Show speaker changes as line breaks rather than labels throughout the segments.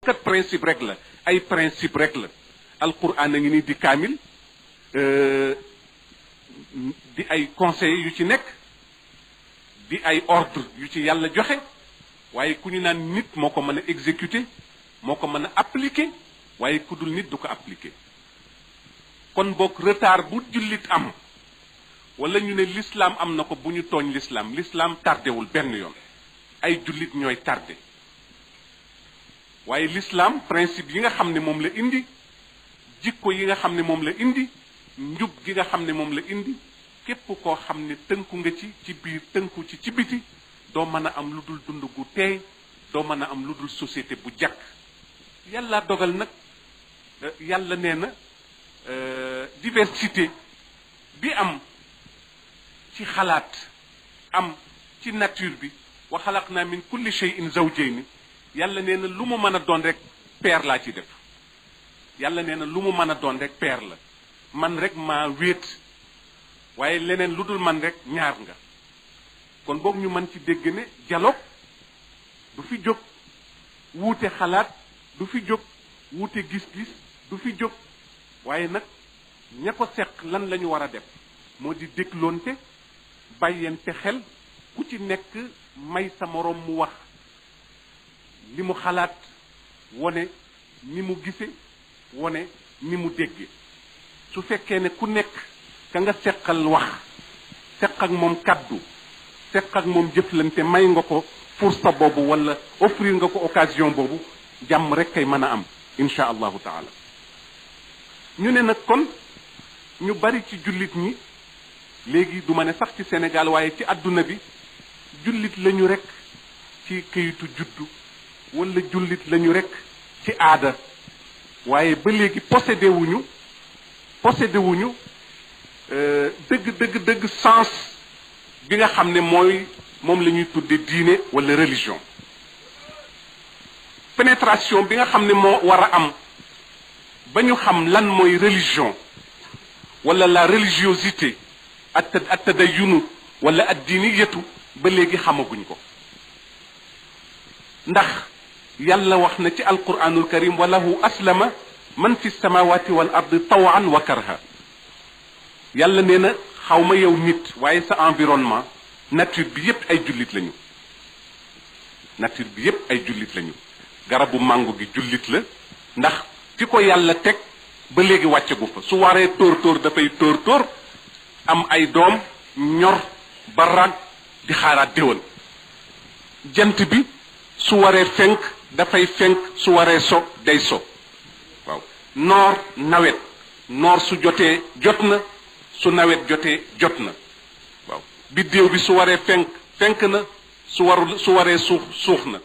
kat principe rek la ay principe rek la alquran a ngi nii di kaamil di ay conseils yu ci nekk di ay ordre yu ci yàlla joxe waaye ku ñu naan nit moo ko mën a exécuter moo ko mën a appliquer waaye ku dul nit du ko appliquer kon bokk retard bu jullit am wala ñu ne l'islam am na ko bu ñu tooñ l'islam tardewul benn yoon ay jullit ñooy tardé waaye l'islam principe yi nga xam ne moom la indi jikko yi nga xam ne moom la indi njub gi nga xam ne moom la indi képp koo xam ne tënku nga ci biir tënku ci biti doo mën a am lu dul dund gu teey doo mën a am lu dul société bu jàkk yàlla dogal nag yàlla nee na diversité bi am ci xalaat am ci nature bi wa xalaqna min kulli shay'in zawjayni yàlla nee na lu mu mën a doon rek paire laa ci def yàlla nee na lu mu mën a doon rek paire la man rek maa wéet waaye leneen lu dul man rek ñaar nga kon boog ñu mën ci dégg ne dialogue du fi jóg wuute xalaat du fi jóg wuute gis-gis du fi jóg waaye nag ña ko seq lan la ñu war a def moo di dégloonte bàyyente xel ku ci nekk may sa moroom mu wax li mu xalaat wone ni mu gise wone ni mu dégge su fekkee ne ku nekk ka nga seqal wax seq ak moom kaddu seq ak moom jëflante may nga ko fursa boobu wala offrir nga ko occasion boobu jàmm rek kay mën a am insha allahu taala ñu ne nag kon ñu bari ci jullit ñi léegi du ma ne sax ci Sénégal waaye ci àdduna bi jullit lañu rek ci këyitu juddu wala jullit lañu rek ci aada waaye ba léegi possédé wuñu dëgg sens bi nga xam ne moom la ñuy tudde diine wala religion pénétration bi nga xam ne moo war a am ba ñu xam lan mooy religion wala la religiosité at tadayyunu wala ad diiniyatu ba léegi xamaguñ ko ndax yàlla wax na ci alquranul karim wa lahu aslama man fi samawati wal ardi tawan wa karha yàlla nee na xaw ma yow nit waaye sa environnement nature bi yépp ay jullit lañu nature bi yépp ay jullit lañu garabu mango gi jullit la ndax fi ko yàlla teg ba léegi wàccagu fa su waree tóor dafay tóor am ay doom ñor ba rag di xaaraat déwal jant bi su waree fenk dafay fenk su waree so day so waaw noor su jotee jot na su nawet jotee jot na waaw biddéew bi su waree fenk na su waree suux na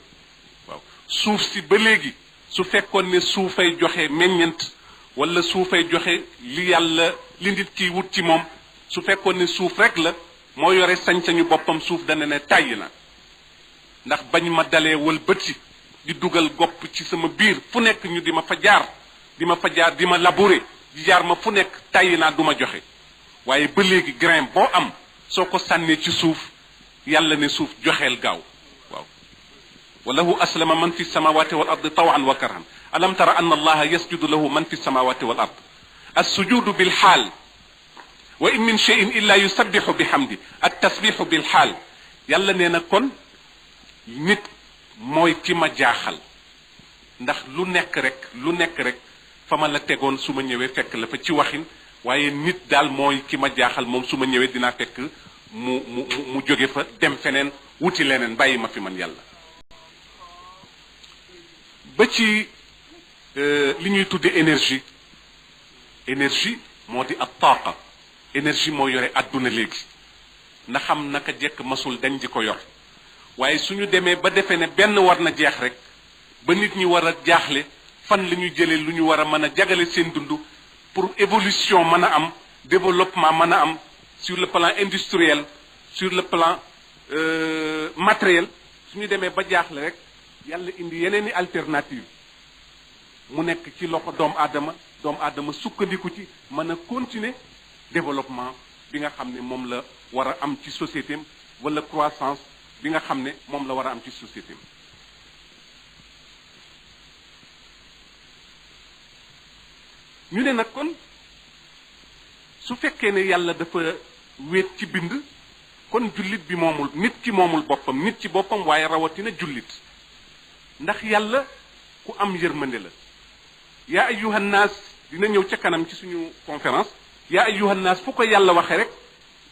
waaw suuf si ba léegi su fekkoon ne suufay joxe meññent wala suufay joxe li nit kiy wut ci moom su fekkoon ne suuf rek la moo yore sañ-sañu boppam suuf dana ne tàyyi na ndax bañ ma dalee wal bëti di dugal gopp ci sama biir fu nekk ñu di ma fa jaar di ma labourer di jaar ma fu nekk tàyyi naa du ma joxe waaye ba léegi grain boo am soo ko sànnee ci suuf yàlla ne suuf joxeel gaaw waaw walahu aslama man fi samawati wal ardi tawan wa karhan alam tara anna allaha yasjudu lahu man fi samawati wal ard assujudu bil xaal wa in min cheyin illa yusabixu bi hamdi ak tasbixu bil xaal yàlla nee na kon nit mooy ki ma jaaxal ndax lu nekk rek fa ma la tegoon su ma ñëwee fekk la fa ci waxin waaye nit daal mooy ki ma jaaxal moom su ma ñëwee dinaa fekk mu jóge fa dem feneen wuti leneen bàyyi ma fi man yàlla ba ci li ñuy tudde énergie moo di ab taaqa énergie moo yore àdduna léegi na xam naka jekk masul dañ di ko yor waaye suñu demee ba defee ne benn war na jeex rek ba nit ñi war a jaaxle fan la ñuy jëlee lu ñu war a mën a jagale seen dund pour évolution mën a am développement mën a am sur le plan industriel sur le plan matériel suñu demee ba jaaxle rek yàlla indi yeneen i alternative mu nekk ci loxo doomu aadama sukkandiku ci mën a continuer développement bi nga xam ne moom la war a am ci société am wala croissance bi nga xam ne moom la war a am ci société am ñu ne nag kon su fekkee ne yàlla dafa wéet ci bind kon jullit bi moomul nit ki moomul boppam nit ci boppam waaye rawatina jullit ndax yàlla ku am yërmande la yaa ayyuhan naas dina ñëw ca kanam ci suñu conférence yaa ayyuhan naas fu ko yàlla waxe rek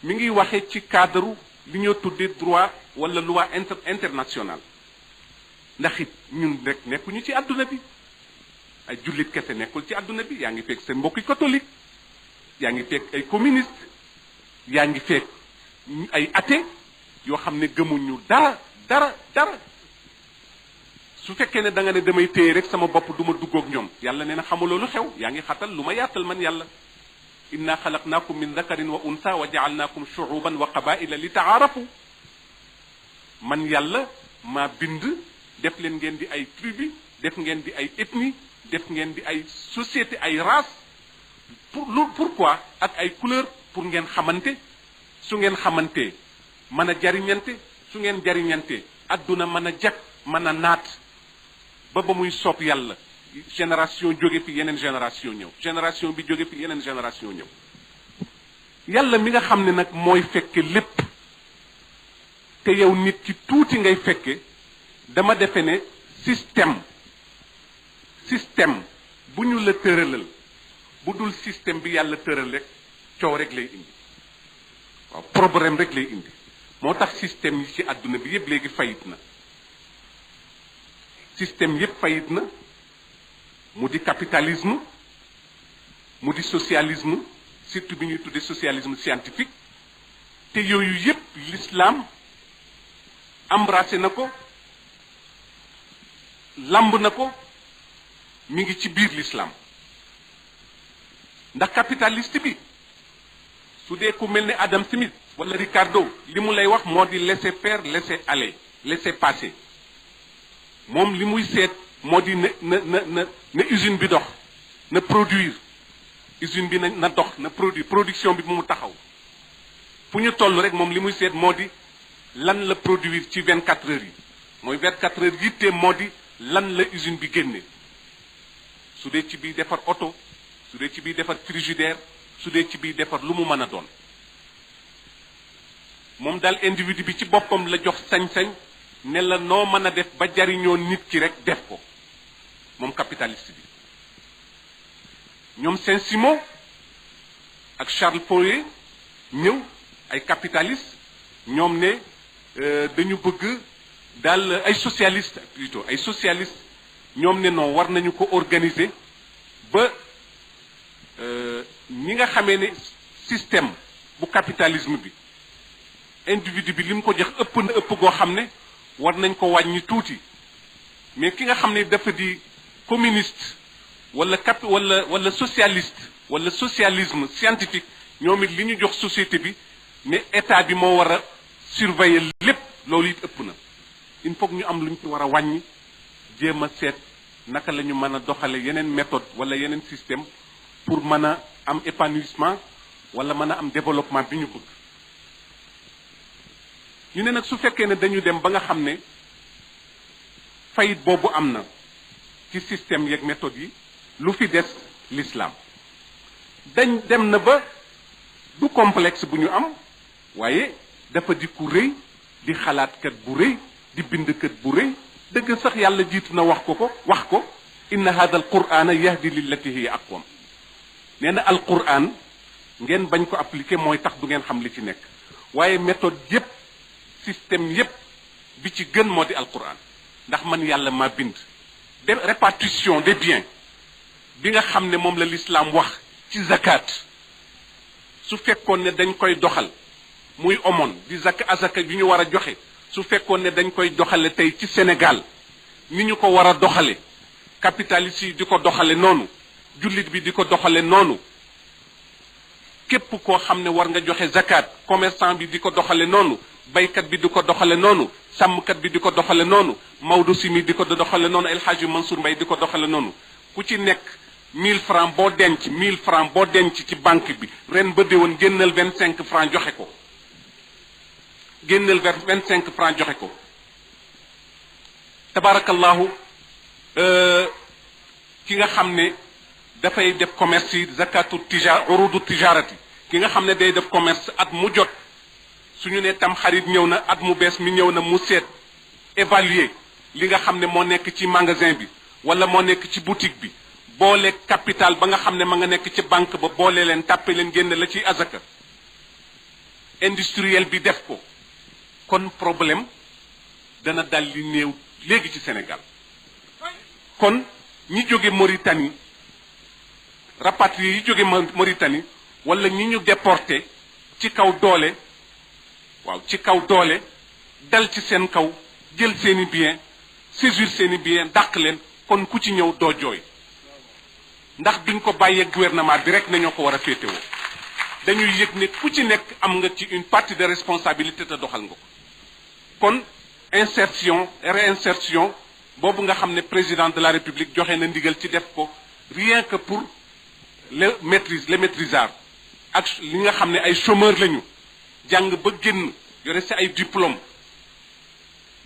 mi ngi waxe ci cadre li ñoo tuddee droit wala loi internationale ndax it ñun rek nekkuñu ci àdduna bi ay jullit kese nekkul ci àdduna bi yaa ngi fekk seen mbokki catholique yaa ngi fekk ay communiste yaa ngi fekk ay athée yoo xam ne gëmuñu dara su fekkee ne da nga ne damay téye rek sama bopp du ma duggoog ñoom yàlla nee na xamuloo lu xew yaa ngi xatal lu ma yaatal man yàlla inna xalaqnaakum min dakarin wa unsa wa jaalnaakum shuuban wa qabaila li taarafu man yàlla maa bind def leen ngeen di ay tribu def ngeen di ay ethnie def ngeen di ay société ay race pourquoi ak ay couleur pour ngeen xamante su ngeen xamantee mën a jariñante su ngeen jariñante adduna mën a jag mën a naat ba muy soob yàlla génération jóge fi yeneen génération ñëw génération bi jóge fi yeneen génération ñëw yàlla mi nga xam ne nag mooy fekke lépp te yow nit ci tuuti ngay fekke dama defe ne système bu ñu la tëralal bu dul système bi yàlla tëral rek coow rek lay indi waaw problème rek lay indi moo tax système yi ci àdduna bi yépp léegi fayit na système yépp fayit na mu di capitalisme mu di socialisme surtout bi ñuy tuddee socialisme scientifique te yooyu yépp l'islam embrassé na ko lamb na ko mi ngi ci biir l'islam ndax capitaliste bi su dee ku mel ne Adam Smith wala Ricardo li mu lay wax moo di laisser faire laisser aller laisser passer moom li muy seet moo di na usine bi dox na produire usine bi na dox na production bi mu taxaw fu ñu toll rek moom li muy seet moo di lan la produire ci 24 heures yi mooy 24 heures yittee moo di lan la usine bi génne su dee ci biy defar oto su dee ci biy defar frigidaire su dee ci biy defar lu mu mën a doon moom daal individu bi ci boppam la jox sañ-sañ ne la noo mën a def ba jariñoo nit ki rek def ko moom capitaliste bi ñoom Saint-Simon ak Charles Fourier ñëw ay capitaliste ñoom ne dañu bëgg daal ay socialiste plutôt ay socialiste ñoom ne non war nañu ko organiser ba ñi nga xamee ne système bu capitalisme bi individu bi li mu ko jox ëpp na ëpp goo xam ne war nañ ko wàññi tuuti mais ki nga xam ne dafa di communiste wala socialiste wala socialisme scientifique ñoom it li ñu jox société bi ne état bi moo war a surveiller lépp loolu it ëpp na il faut que ñu am lu ñu ci war a wàññi jéem a seet naka la ñu mën a doxale yeneen méthode wala yeneen système pour mën a am épanouissement wala mën a am développement bi ñu bëgg ñu ne nag su fekkee ne dañu dem ba nga xam ne fayit boobu am na ci système yeeg méthode yi lu fi des l'islam dañ dem na ba du complexe bu ñu am waaye dafa di ku rëy di xalaatkat bu rëy di bindkat bu rëy dëgg sax yàlla jiitu na wax ko inna hada al qur'ana yahdi lillati hiya aqwam nee na al qur'an ngeen bañ ko appliquer mooy tax du ngeen xam li ci nekk waaye méthode yépp système yépp bi ci gën moo di al qur'an ndax man yàlla maa bind de répartition des biens bi nga xam ne moom la l'islam wax ci zakat su fekkoon ne dañ koy doxal muy aumône di azaka bi ñu war a joxe su fekkoon ne dañ koy doxale tey ci Sénégal ni ñu ko war a doxale capitaliste yi di ko doxale noonu jullit bi di ko doxale noonu képp koo xam ne war nga joxe zakat commerçant bi di ko doxale noonu baykat bi di ko doxale noonu sàmmkat bi di ko doxale noonu Maodo Simi di ko doxale noonu El Hadji Mansour Mbaye di ko doxale noonu ku ci nekk 1000 francs boo denc 1000 francs boo denc ci banque bi ren ba déwén génnal 25 francs joxe ko génnal 25 francs joxe ko tabarakallahu ki nga xam ne dafay def commerce yi zakatu urudu tijarati ki nga xam ne day def commerce at mu jot suñu ne tam xarit ñëw na at mu bees mi ñëw na mu seet évaluer li nga xam ne moo nekk ci magasin bi wala moo nekk ci boutique bi boole capital ba nga xam ne ma nga nekk ci banque ba boole leen tàppe leen génne la ci azaka industriel bi def ko kon problème dana dal li néew léegi ci Sénégal kon ñi jóge Mauritanie rapatriés yi jóge Mauritanie wala ñi ñu déporté ci kaw doole waaw ci kaw doole dal ci seen kaw jël seeni bien saisir seeni bien dàq leen kon ku ci ñëw doo jooy ndax duñ ko bàyyee gouvernement bi rek nañoo ko war a féetewoo dañuy yëg ne ku ci nekk am nga ci une partie de responsabilité te doxal nga ko kon insertion réinsertion boobu nga xam ne président de la République joxe na ndigal ci def ko rien que pour les maîtrisards ak li nga xam ne ay chômeurs lañu jàng ba génn yore si ay diplôme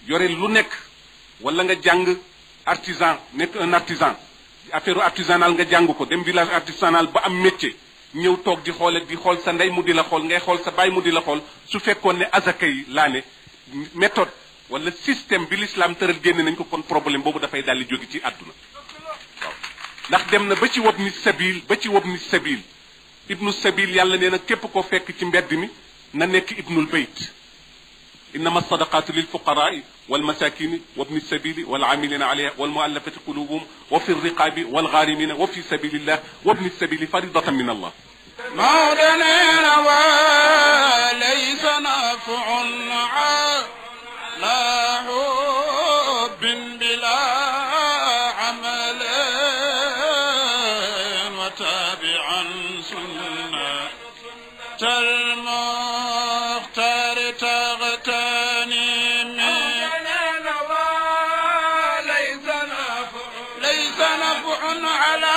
yore lu nekk wala nga jàng artisan nekk un artisan affaire artisanal nga jàng ko dem village artisanal ba am métier ñëw toog di xool sa ndey mu di la xool ngay xool sa baay mu di la xool su fekkoon ne azaka yi laa ne méthode wala système bi l'islam tëral génne nañ ko kon problème boobu dafay daal di jóge ci àdduna waaw ndax dem na ba ci wabni sabil ibnu sabil yàlla nee na képp koo fekk ci mbedd mi na nekk ibnul bayt innama sadaqatu lil fuqaraai wal masakini wabni sabili wal amilina alayha wal muallafati qulubuhum wa fi riqabi wal gharimina wa fi sabilillah wabni sabili faridatan min allah
مولانا وليس نافع لا حب بلا عمل وتابعا سنة المختار تغتنم ليس نافع على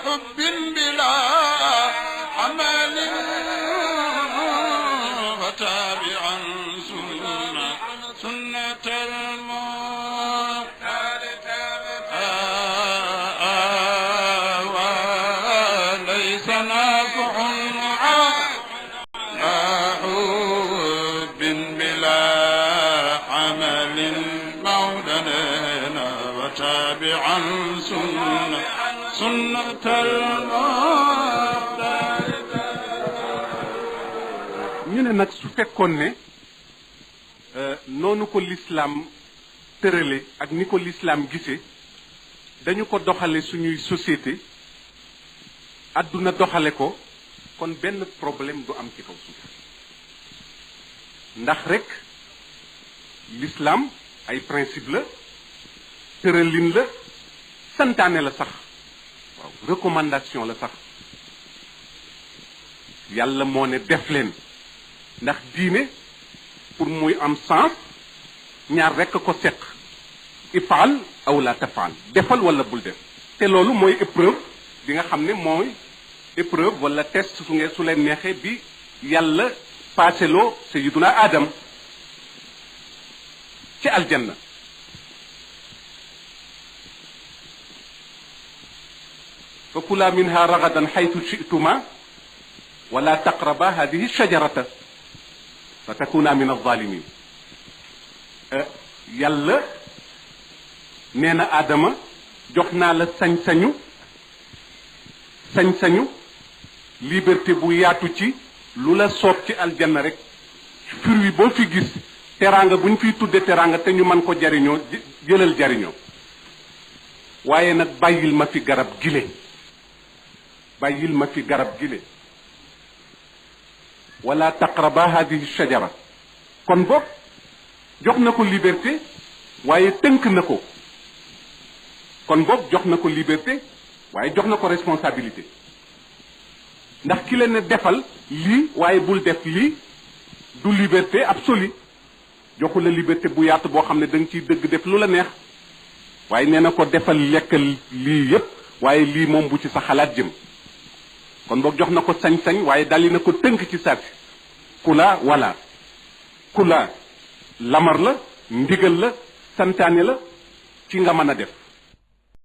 حب بلا عمل وتابعا سنة المختار وليس نافع على حب بلا عمل مولنا وتابعا سنة المختار
ñu ne nag su fekkoon ne noonu ko l'islam tërale ak ni ko l'islam gisee dañu ko doxale suñuy société àdduna doxale ko kon benn problème du am ci kaw suuf ndax rek l'islam ay principe la tëralin la santaane la sax waaw recommandation la sax yàlla moo ne def leen ndax diine pour muy am sens ñaar rekk ko seq ifaal aw la tafaal defal wala bul def te loolu mooy épreuve bi nga xam ne mooy épreuve wala test su leen neexee bi yàlla paaseloo sayyiduna Adam ci aljanna fa kula minha ragadan xaytu shi'tuma wala taqraba hadihi shajarata fa takuna min alzalimin yàlla nee na Adama jox naa la sañ-sañu liberté bu yaatu ci lu la soob ci aljanna rek fruit boo fi gis teraanga bu ñu fiy tudde teraanga te ñu mën ko jariñoo jëlal jariñoo waaye nag bàyyil ma fi garab gile wala taqraba hadihi shajara kon boog jox na ko liberté waaye tënk na ko kon boog jox na ko liberté waaye jox na ko responsabilité ndax ki la ne defal lii waaye bul def lii du liberté absolue joxu la liberté bu yaatu boo xam ne da nga ciy dëgg def lu la neex waaye nee na ko defal lekkal lii yépp waaye lii moom bu ci sa xalaat jëm kon boog jox na ko sañ-sañ waaye dali na ko tënk ci sàrti kula wala kula lamar la ndigal la santaane la ci nga mën a def